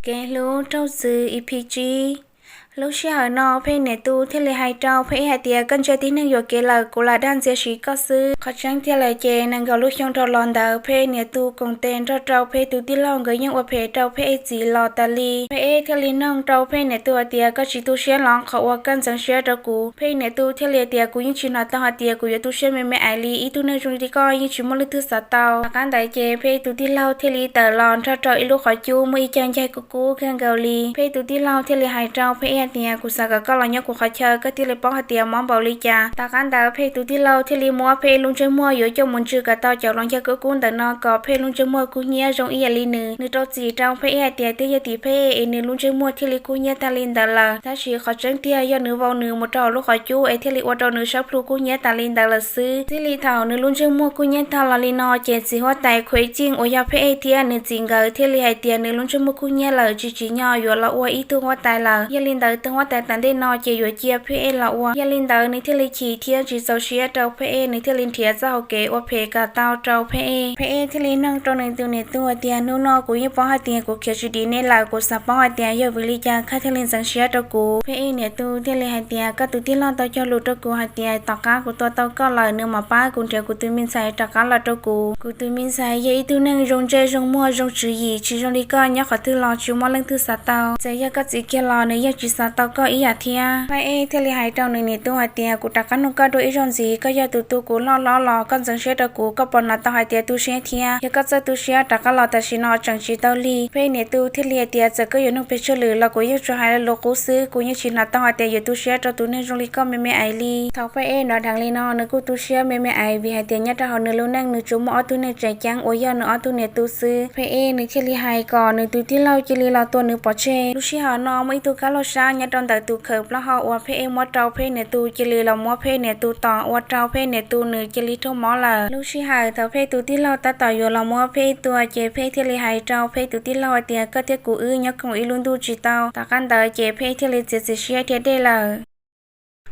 Kev hlub raug txwv E P tsib. Lub sij hawm no Phej niam tub thiaj li hais rau Phej Ej hais tias, koj ntsia tib neeg yuam kev lawm, kuv lam dag ntxias siv koj xwb. Qhov tseeb tiag lawm ces nees nkaum lub xyoo dhau los ntawd Phej niam tub koom tes nrog rau Phej tus tij laug nkawd yeej ua phem rau Phej Ej txiv los tas li. Phej Ej thiaj li noog rau Phej niam tub hais tias, koj tsis tu siab los qhov uas koj ntxeev siab rau kuv? Phej niam tub thiaj li hais tias, kuv yeej tsis hnov tau hais tias kuv yuav tu siab me me ais li, ib tug neeg zoo li koj yeej tsis muaj leej twg xav tau. Tom qab ntawd ces Phej tus tij laug thiaj li tawm los nrog rau ib lub qhov cub muaj ib co ncaig kub kub kawg nkaus li. Phej tus tij laug thiaj li hais rau Phej Ej tias, kuv xav kom koj los nyob kuv qhov chaw koj thiaj li paub hais tias mob npaum li cas. Tom qab ntawd Phej tus tij laug thiaj li muab Phej Ej lub ntsej muag yuav coj mus ntsws kom tau cov hluas ncaig kub kub ntawm no kom Phej Ej lub ntsej muag kub hnyiab zoo ib yam li nws. Nws rau txim rau Phej Ej hais tias twb yog tim Phej Ej es nws lub ntsej muag thiaj li kub hnyiab tag li ntawd lawm, tab sis qhov tseeb tiag yog nws vau nws mus rau hauv lub qhov cub es thiaj li ua rau nws sab plhu kub hnyiab tas li ntawd lawm xwb. Txij li thaum nws lub ntsej muag kub hnyiab tag los li no ces txiv huab tais Khuv Ej Txij uas yog Phej Ej thiab nws txiv nkawd thiaj li hais tias nws lub ntsej muag kub hnyiab lawm tsis tsim nyog yuav los ua ib tug huab tais lawm. Yog li ntawd tus huab tais tom ntej no ces yuav cia Phej Ej los ua. Yog li ntawd nws thiaj li chim thiab tsis txaus siab rau Phej Ej, nws thiaj li nrhiav txoj hauv kev ua phem kom tau rau Phej Ej. Phej Ej thiaj li noog rau nws tus niam tub hais tias, hnub no kuv yeej paub hais tias kuv khiav tsis dim nej lawm, kuv xav paub hais tias yog vim li cas koj thiaj li ntxeev siab rau kuv? Phej Ej niam tub thiaj li hais tias, koj tus tij laug tau cog lus rau kuv hais tias tom qab kuv tua tau koj lawm nws mam pab kuv nrhiav kuv tus me ntxhais rov qab los rau kuv. Kuv tus me ntxhais yog ib tug neeg zoo ntsej zoo muag zoo tswv yim, tsis zoo li koj nyob qhov twg los tsis muaj leej twg xav tau. Txawm yog koj txiv kiag los nws yeej tsis xav tau koj ib yam thiab. Phej Ej thiaj li hais rau nws niam tub hais tias, kuv rov qab nug koj dua ib zaug ntxiv, koj yog tus tu kuv loj hlob los koj ntxeev siab rau kuv, koj puas hnov tau hais tias tu siab thiab? Yog koj txawj tu siab rov qab los tam sim no tseem tsis tau lig. Phej Ej niam tub thiaj li hais tias, txawm koj yuav nug pes tsawg lwm los kuv yeej tsuas hais lus qub xwb, kuv yeej tsis hnov tau hais tias yuav tu siab rau tus neeg zoo li koj me me ais li. Thaum Phej Ej hnov dheev li no nws kuj tu siab me me ais vim hais tias nyob rau hauv nws lub neej nws tsuas muaj ob tug neeg tseem ceeb uas yog nws ob tug niam tub xwb. Phej Ej nws thiaj li hais kom nws tus tij laug cia li los tua nws pov tseg. Lub sij hawm no muaj ib tug kab laug sab nyob rau ntawm tus khawm plaub hau uas Phej Ej muab rau Phej niam tub cia li los muab Phej niam tub tom ua rau Phej niam tub nws cia li raug mob lawm. Lub sij hawm thaum Phej tus tij laug tab tom yuav los muab Phej Ej tua ces Phej Ej thiaj li hais rau Phej Ej tus tij laug hais tias, koj thiab kuv wb nyob koom ib lub ntuj tsis tau. Tom qab ntawd ces Phej Ej thiaj li txiav txim siab dhia dej lawm.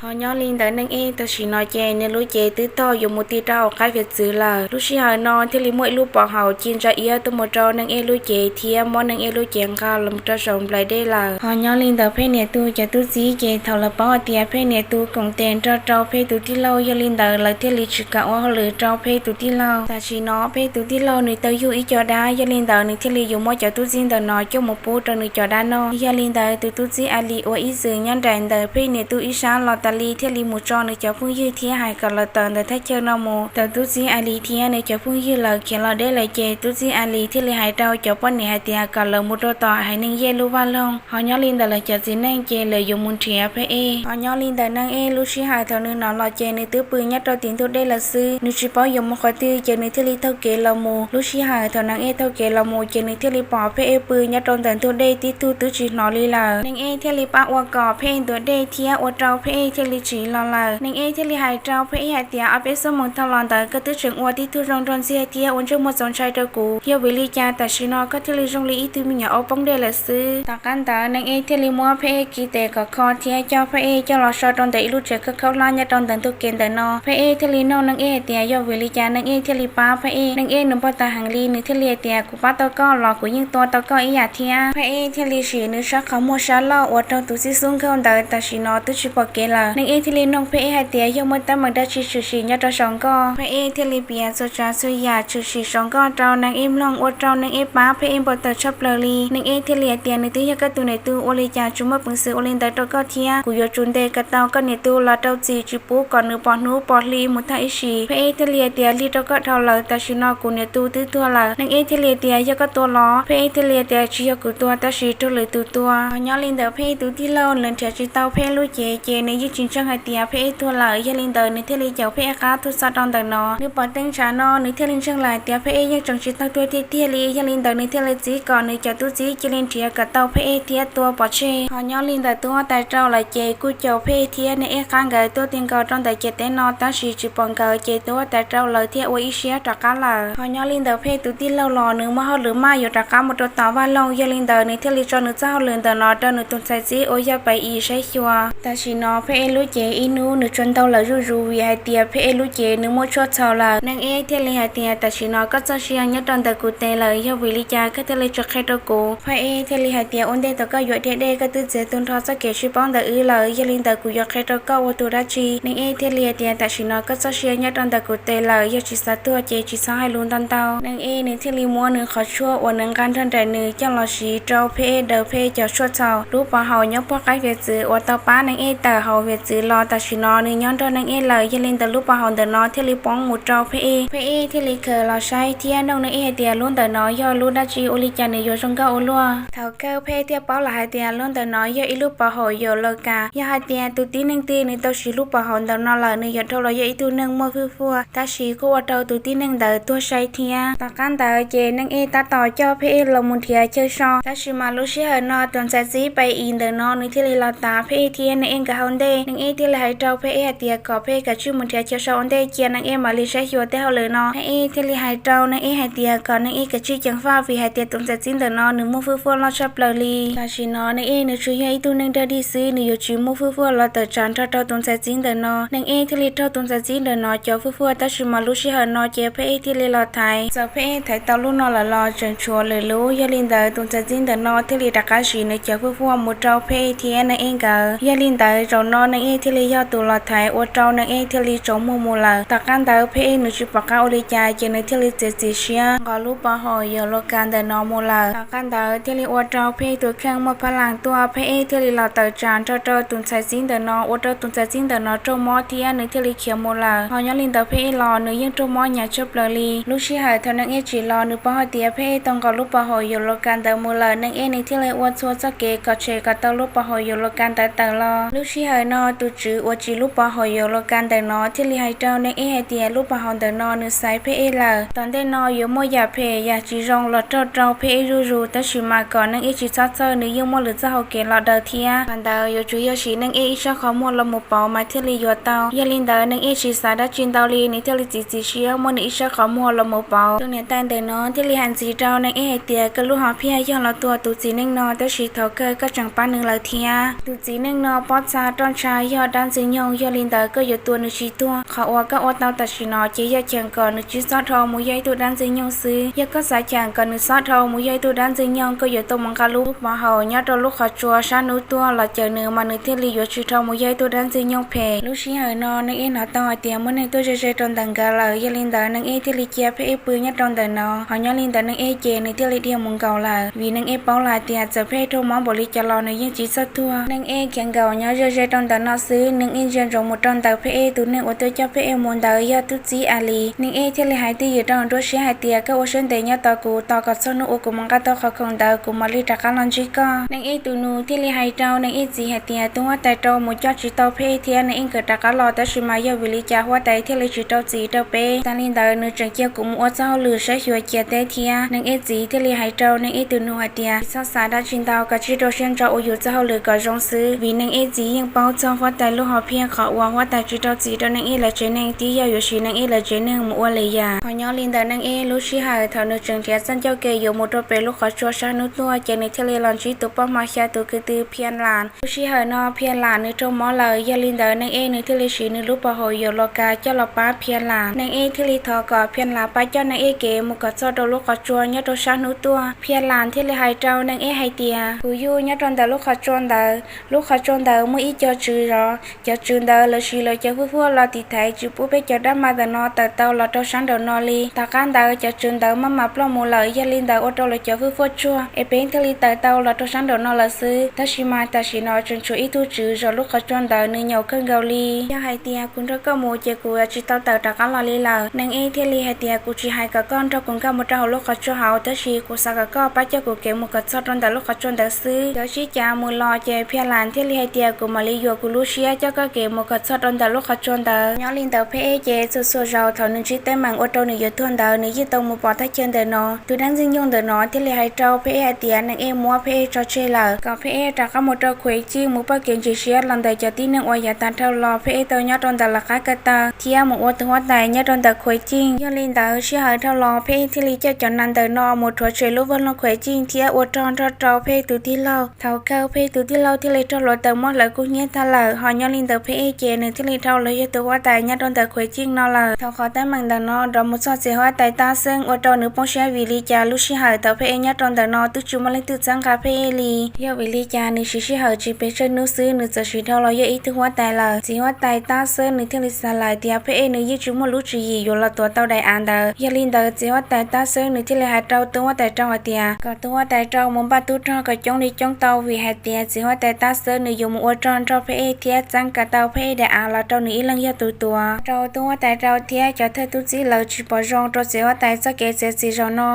Ho nyob li ntawd Neej Ej tam sim no ces nws lub cev twb tog yuav mus ti rau hauv qab hiav txwv lawm. Lub sij hawm no thiaj li muaj ib lub pov haum ci ntsa iab tuaj mus rau Neej Ej lub cev thiab muab Neej Ej lub cev nqa los rau saum nplaim dej lawm. Ho nyob li ntawd Phej niam tub cov tub txib ces thaum lawv paub hais tias Phej niam tub koom tes nrog rau Phej tus tij laug, yog li ntawd lawv thiaj li tsis kam ua hauj lwm rau Phej tus tij laug. Tam sim no Phej tus tij laug nws tau yug ib co dab, yog li ntawd nws thiaj li yuav muab cov tub txib ntawm no coj mus pub rau nws cov dab noj. Yog li ntawd tus tub txib A Lis uas ib txwm nyob nraim ntawm Phej niam tub ib sab los tas li thiaj li mus tso nws cov phooj ywg thiab hais kom lawv tawm ntawm thaj chaw no mus. Thaum tub txib A Lis thiab nws cov phooj ywg lawv khiav los deb lawm ces tub txib A Lis thiaj li hais rau cov poj niam hais tias kom lawv mus rau tom Haiv Neeg Yej lub vaj loog. Ho nyob li ntawm lawv cov txiv neej ces lawv yuav mus nrhiav Phej Ej. Ho nyob li ntawm Neej Ej lub sij hawm thaum nws hnov los ces nws twb pw nyob rau tim ntug dej lawm xwb, nws tsis paub yuav mus qhov twg ces nws thiaj li taug kev los mus. Lub sij hawm thaum Neej Ej taug kev los mus ces nws thiaj li pom Phej Ej pw nyob rau ntawm ntug dej tib tug twb tsis hnov li lawm. Neej Ej thiaj li pab ua kom Phej Ej ntuav dej thiab ua rau Phej Ej thiaj li tsim los lawm. Neej Ej thiaj li hais rau Phej Ej hais tias, ob peb xuab moos dhau los ntawd koj twb tseem ua tib tug zoo nrog ntxiag thiab ua ntsej muag txaus ntshai rau kuv, yog vim li cas tam sim no koj thiaj li zoo li ib tug me nyuam aub poob dej lawm xwb. Tom qab ntawd Neej Ej thiaj li muab Phej Ej kiv tes kom kho thiab coj Phej Ej coj los so rau ntawm ib lub tsev khaub khaub hlab nyob rau ntawm ntug kev ntawm no. Phej Ej thiaj li noog Neej Ej hais tias yog vim li cas Neej Ej thiaj li pab Phej Ej. Neej Ej nws npau taws heev li, nws thiaj li hais tias kuv pab tau koj los kuv yeej tua tau koj ib yam thiab. Phej Ej thiaj li sim nws sab qhov muag sab laug uas raug tus txij xub nkaug ntawd tam sim no twb tsis pom kev lawm. Neej Ej thiaj li noog Phej Ej hais tias yog muaj teeb meem dab tsi tshwm sim nyob rau saum nkoj. Phej Ej thiaj li piav txhua tsav txhua yam tshwm sim saum nkoj rau Neej Ej mloog ua rau Neej Ej pab Phej Ej npau taws tshaj plaws li. Neej Ej thiaj li hais tias nws twb yog koj tus niam tub, ua li cas tsis muaj peev xwm ua li ntawd rau koj thiab? Kuv yuav tsum ntes kom tau koj niam tub los rau txim tsis pub kom nws pom hnub pom hli mus tag ib sim. Phej Ej thiaj li hais tias lig rau koj dhau lawm, tam sim no kuv niam tub twb tuag lawm. Neej Ej thiaj li hais tias yog koj tua los? Phej Ej thiaj li hais tias tsis yog kuv tua tab sis raug lwm tus tua. Ho nyob li ntawd Phej Ej tus tij laug lawv nrhiav tsis tau Phej Ej lub cev ces nws yeej tsis ntseeg hais tias Phej Ej tuag lawm, yog li ntawd nws thiaj li caum Phej Ej qab tuaj txog rau ntawm no. Nws pom teeb tshav no nws thiaj li ntseeg lawm hais tias Phej Ej yeej tseem tsis tau tuag tiag tiag li, yog li ntawd nws thiaj li txib kom nws cov tub txib cia li nrhiav kom tau Phej Ej thiab tua pov tseg. Ho nyob li ntawd tus huab tais rau lawv ces kuj caum Phej Ej thiab Neej Ej qab nkawd tuaj ti nkaus rau ntawm ciam teb no tab sis tsis pom nkawd ces tus huab tais rau lawv thiaj ua ib siab rov qab lawm. Ho nyob li ntawd Phej Ej tus tij laug los nws muaj hauj lwm maj yuav rov qab mus rau tom vaj loog, yog li ntawd nws thiaj li tso nws txoj hauj lwm ntawm no rau nws tus ntxhais txib uas yog Paiv Is saib xyuas. Tam sim no Phej Ej lub cev ib hnub nws tsuas ntau lawm zuj zus vim hais tias Phaj Ej lub cev nws muaj tshuaj txhaum lawm. Neej Ej thiaj li hais tias, tam sim no koj txoj sia nyob rau ntawm kuv tes lawm, yog vim li cas koj thiaj li tsis qhia rau kuv? Phaj Ej thiaj li hais tias, ua ntej thaum koj yuav dhia dej koj twb txiav tu nrho txoj kev sib paub ntawm wb lawm, yog li ntawd kuv yuav qhia rau koj ua tus dab tsi? Neej Ej thiaj li hais tias, tam sim no koj txoj sia nyob rau ntawm kuv tes lawm, yog tsis xav tuag ces tsis txhob hais lus ntau ntau. Neej Ej nws thiaj li muab nws qhov tshuaj uas nws nqa nrog nraim nws coj los siv rau Phaj Ej daws Phaj Ej cov tshuaj txhaum. Lub pov haum nyob puag qaib hiav txwv uas tau pab Neej Ej tawm hauv hiav txwv los tam sim no nws nyob nrog Neej Ej lawm, yog li ntawd lub pov haum ntawm no thiaj li poob mus rau Phaj Ej. Phaj Ej thiaj li khaws los saib thiab nug Neej Ej hais tias, lub ntawm no yog lub dab tsi, ua li cas nws yuav zoo nkauj ua luaj? Thaum kawg Phaj Ej thiaj paub lawm hais tias lub ntawm no yog ib lub pov haum Yaulovkas. Yog hais tias tus tib neeg twg nws tau siv lub pov haum ntawm no lawm nws yuav dhau los yog ib tug neeg muaj hwj huam, tab sis kuj ua rau tus tib neeg ntawd tuag sai thiab. Tom qab ntawd ces Neej Ej tab tom coj Phaj Ej los mus nrhiav chaw so, tab sis mas lub sij hawm no tus ntxhais txib Paj Ej ntawm no nws thiaj li los tav Phaj Ej thiab Neej Ej nkawd hauv ntej. Neej Ej thiaj li hais rau Phaj Ej hais tias kom Phaj Ej kav tsij mus nrhiav chaw so ua ntej cia Neej Ej mam li saib xyuas tej hauj lwm no. Phaj Ej thiaj li hais rau Neej Ej hais tias kom Neej Ej kav tsij ceev faj vim hais tias tus ntxhais txib ntawm no nws muaj hwj huam loj tshaj plaws li. Tam sim no Neej Ej nws tsuas yog ib tug neeg dawb dig xwb, nws yuav tsis muaj hwj huam los tawm tsam nrog rau tus ntxhais txib ntawm no. Neej Ej thiaj li raug tus ntxhais txib ntawm no cov hwj huam, tab sis mas lub sij hawm no ces Phaj Ej thiaj li los thaiv. Txawm Phaj Ej thaiv tau lub no lawm los tseem tshuav lwm lub, yog li ntawd tus ntxhais txib ntawm no thiaj li rov qab siv nws cov hwj huam mus rau Phaj Ej thiab Neej Ej nkawd. Yog li ntawd zaum no Neej Ej thiaj li yog tus los thaiv ua rau Neej Ej thiaj li tsaus muag mus lawm. Tom qab ntawd Phaj Ej nws tsis pom qab ua li cas ces nws thiaj li txiav txim siab nqos lub pov haum Yaulovkas ntawm no mus lawm. Tom qab ntawd thiaj li ua rau Phaj Ej tus kheej muaj phab las tuaj, Phaj Ej thiaj li los tawm tsam nrog rau tus ntxhais txib ntawm no, ua rau tus ntxhais txib ntawm no raug mob thiab nws thiaj li khiav mus lawm. Ho nyob li ntawd Phaj Ej los nws yeej raug mob hnyav tshaj plaws li. Lub sij hawm thaum Neej Ej tsim los nws paub hais tias Phaj Ej tau nqos lub pov haum Yaulovkas ntawd mus lawm, Neej Ej nws thiaj li ua txhua txoj kev kom tshem kom tau lub pov haum Yaulovkas ntawd tawm los. Lub sij hawm no tus tswv uas tsim lub pov haum Yaulovkas ntawm no thiaj li hais rau Neej Ej hais tias lub pov haum ntawm no nws xaiv Phaj Ej lawm. Tom ntej no yuav muaj yam phem yam tsis zoo los raug rau Phaj Ej zuj zus, tab sis mas kom Neej Ej tsis txhob txhawj, nws yeej muaj lwm txoj hau kev los daws thiab. Thaum ntawd yuav tsum yog siv Neej Ej ib sab qhov muag los mus pauv mas thiaj li yuav tau. Yog li ntawd Neej Ej tsis xav dab tsi ntau li, nws thiaj li txiav txim siab muab nws ib sab qhov muag los mus pauv. Tus niam tais ntawm no thiaj li hais ntxiv rau Neej Ej hais tias koj lub hom phiaj yog los tua tus txiv neej no, tab sis thaum kawg koj tseem pab nws lawm thiab. Tus txiv neej no pob txha roj ntsha yog dab ntxwg nyoog, yog li ntawd koj yuav tua nws tsis tuag. Qhov uas koj ua tau tam sim no ces yog cheem kom nws tsis txhob dhau mus yog ib tug dab ntxwg nyoog xwb. Yog koj xav cheem kom nws txhob dhau mus yog ib tug dab ntxwg nyoog, koj yuav tau mus nqa lub pov haum nyob rau lub qhov tsua sab hnub tuaj los cawm nws mas nws thiaj li yuav tsis dhau mus yog ib tug dab ntxwg nyoog phem. Lub sij hawm no Neej Ej hnov tau hais tias muaj neeg tuaj ze ze rau ntawm nkawd lawm, yog li ntawd Neej Ej thiaj li cia Phaj Ej pw nyob rau ntawm no. Ho nyob li ntawd Neej Ej ces nws thiaj li dhia mus nkaum lawm, vim Neej Ej paub lawm hais tias txawm Phaj Ej raug mob npaum li cas los nws yeej tsis txhob tuag. Neej Ej khiav nkaum nyob ze ze rau ntawm no xwb, Neej Ej ntsia ntsoov mus rau ntawm Phaj Ej, tus neeg uas tuaj coj Phaj Ej mus ntawd yog tub txib Alis. Neej Ej thiaj li hais twj ywm rau nruab siab hais tias koj ua siab ntev nyob tos kuv, tos kom txog hnub uas kuv mus nqa tau qhov khoom ntawd kuv mam li rov qab los ntsib koj. Neej Ej tus nus thiaj li hais rau Neej Ej txiv hais tias tus huab tais rau mus coj tsis tau Phaj Ej thiab Neej Ej nkawd rov qab los, tab sis mas yog vim li cas huab tais thiaj li tsis rau txim rau peb? Tag li ntawd nws tseem cia kuv mus ua txoj hauj lwm saib xyuas cia teb thiab. Neej Ej txiv thiaj li hais rau Neej Ej tus nus hais tias tsis txhob xav dab tsi ntau, kav tsij rau siab ntso ua yus txoj hauj lwm kom zoo xwb, vim Neej Ej txiv yeej paub txog huab tais lub hom phiaj qhov uas huab tais tsis rau txim rau Neej Ej lawv tsev neeg twb yog yuav siv Neej Ej lawv tsev neeg mus ua lwm yam. Ho nyob li ntawd Neej Ej lub sij hawm thaum nws tseem nrhiav txoj ncauj ke yuav mus rau pem lub qhov tsua sab hnub tuaj ces nws thiaj li los ntsib tus poj hmov xya tus ko tw Phia Las. Lub sij hawm no Phia Las nws raug mob lawm, yog li ntawd Neej Ej nws thiaj li siv nws lub pov haum Yaulovkas coj los pab Phia Las. Neej Ej thiaj li thov kom Phia Las pab coj Neej Ej kev mus kom txog rau lub qhov tsua nyob rau sab hnub tuaj. Phia Las thiaj li hais rau Neej Ej hais tias kuv yug nyob rau ntawm lub qhov tsua ntawd, lub qhov tsua ntawd muaj ib co tswv zov, cov tswv ntawd lawv siv lawv cov hwj huaj los tiv thaiv tsis pub peb cov dab mas ntawm no tawm tau los rau sab nraum no li. Tom qab ntawd cov tswv ntawd maj mam ploj mus lawm, yog li ntawd ua rau lawv cov hwj huaj tsuag es peb thiaj li tawm tau los rau sab nraum no lawm xwb. Tab sis mas tam sim no tseem tshuav ib tug tswv zov lub qhov tsua ntawd nws nyaum kawg nkaus li. Yog hais tias kuv nrog koj mus ces kuv yuav tsis tau tawm rov qab los li lawm. Neej Ej thiaj li hais tias kuv tsis hais kom koj nrog kuv nkag mus rau hauv lub qhov tsua hauv, tab sis kuv xav kom koj pab coj kuv kev mus kom txog rau ntawm lub qhov tsua ntawd xwb. Nkawd sib cav mus los ces Phia Las thiaj li hais tias kuv mam li yuam kuv lub siab coj koj kev mus kom txog rau ntawm lub qhov tsua ntawd. Nyob li ntawd Phaj Ej ces txhua txhua zaus thaum nws ntsib teeb meem ua rau nws yuav tuag ntawd nws yeej tau mus pom thaj chaw ntawm no. Tus dab ntxwg nyoog ntawm no thiaj li hais rau Phaj Ej hais tias Neej Ej muab Phaj Ej tso tseg lawm, kom Phaj Ej rov qab mus rau Khuav Ciej mus pab kev ntsis siab los ntawm cov tib neeg uas yav tas dhau los Phaj Ej tau nyob rau ntawm lawv qab ko taw thiab mus ua tus huab tais nyob rau ntawm Khuav Ciej. Yog li ntawd sij hawm dhau los Phaj Ej thiaj li coj cov nas ntawm no mus rhuav tshem lub vaj loog Khuav Ciej thiab ua rog nrog rau Phaj Ej tus tij laug. Thaum kawg Phaj Ej tus tij laug thiaj li raug hluav taws muab hlawv kub hnyiab tag lawm. Ho nyob li ntawd Pheb Ej ces nws thiaj li dhau los yog tus huab tais nyob rau ntawm Khuev Ceej no lawm. Thaum qhov teeb meem ntawm no rov mus txog txiv huab tais Tab Xeeb ua rau nws poob siab vim li cas lub sij hawm thaum Pheb Ej nyob rau ntawm no twb tsis muaj leej twg txhawb nqa Pheb Ej li. Yog vim li cas nws siv sij hawm tsis pes tsawg hnub xwb nws txawm siv dhau los yog ib tug huab tais lawm. Txiv huab tais Tab Xeeb nws thiaj li xav lawm tias Pheb Ej nws yeej tsis muaj lub tswv yim yuav los tuav tau daim av ntawd. Yog li ntawd txiv huab tais Tab Xeeb nws thiaj li hais rau tub huab tais Rau hais tias kom tub huab tais Rau mus npaj tub rog kom coob li coob tau, vim hais tias txiv huab tais Tab Xeeb nws yuav mus ua rog nrog Pheb Ej thiab txeeb kom tau Pheb Ej daim av los rau nws ib leeg yog tus tuav. Rau tub huab tais Rau thiab cov thawj tub txib lawv tsis pom zoo rau txiv huab tais txoj kev txiav txim zaum no.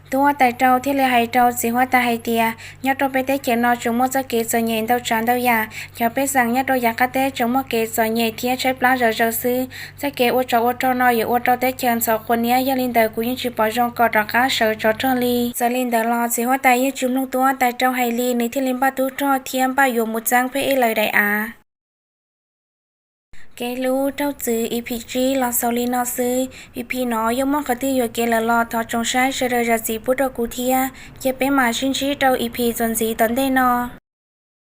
Tub huab tais Rau thiaj li hais rau txiv huab tais hais tias nyob rau peb teb chaws no tseem muaj txoj kev txom nyem ntau tsav ntau yam. Cov pej xeem nyob rau yav qab teb tseem muaj kev txom nyem thiab tshaib plab zom zaws xwb. Txoj kev ua tsov ua rog no yuav ua rau teb chaws ntxhov quav niab, yog li ntawd kuv yeej tsis pom zoo kom rov qab sawv tsov rog li. Txawm li ntawd los txiv huab tais yeej tsis mloog tub huab tais Rau hais li, nws thiaj li npaj tub rog thiab npaj yuav mus txeeb Pheb Ej lawv daim av. Kev hlub raug txwv E P tsib los xaus li no xwb. E P no yog muaj qhov twg yuam kev lawm los thov tsoom saib sawv daws zam txim pub rau kuv thiab, ces peb mam sib ntsib rau E P txuas ntxiv tom ntej no.